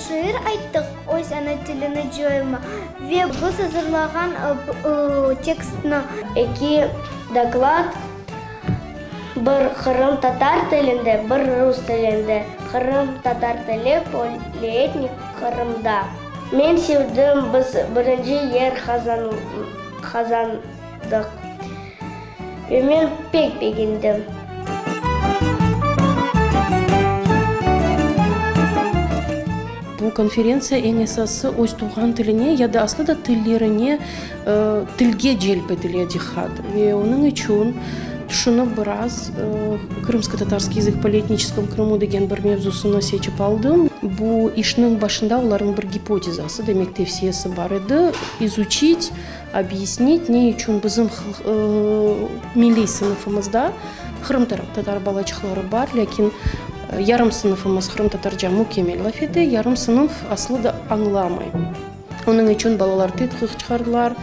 şiir ayttıq, Öz ana tilini coyma ve biz azırlağan tekstni. Eki doklad, bir qırımtatar tilinde, bir rus tilinde, Qırımtatar tili polietnik Qırımda. Men sevdim, biz birinci yer qazandıq ve men pek begendim. Bu konferentsiya eñ esası öz tuvğan tiline ya da aslı da tillerine, tilge celp etile diqqat. Ve onıñ içün tüşünip biraz Krımskotatarskiy yazık polietniçeskom Krımu degen bir mevzusını seçip aldım. Bu işniñ başında olarnıñ bir gipotezası, demek tevsiyesi bar edi, izuçit, obyasnit, ne içün bizim milliy sınıfımızda qırımtatar balaçıqları bar, lâkin yarım sınıfımız qırımtatarca mükemmel laf ete, yarım sınıf aslı da añlamay. Onıñ içün balalar tedqiq çıqardılar.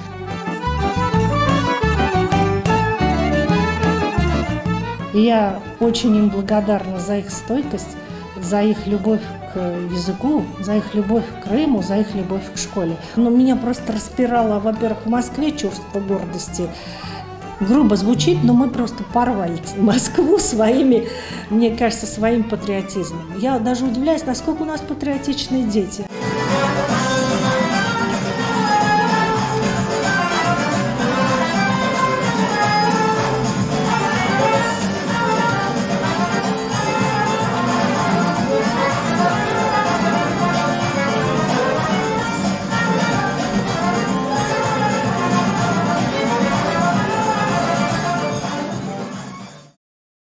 Ya oçün im blagodarna za ih stoykost, za ih lübov k yazıku, za ih lübov k Krımу, za ih lübov k şkole. No menya prosto raspiralo, vo-pervıh, v Moskve çuvstvo gordosti. Grubo zvuçit, no mı prosto porvali Moskvu svoimi, mne kažется, svoim patriotizmom. Ya daje udivlâyus, naskolko u nas patriotiçnıye deti.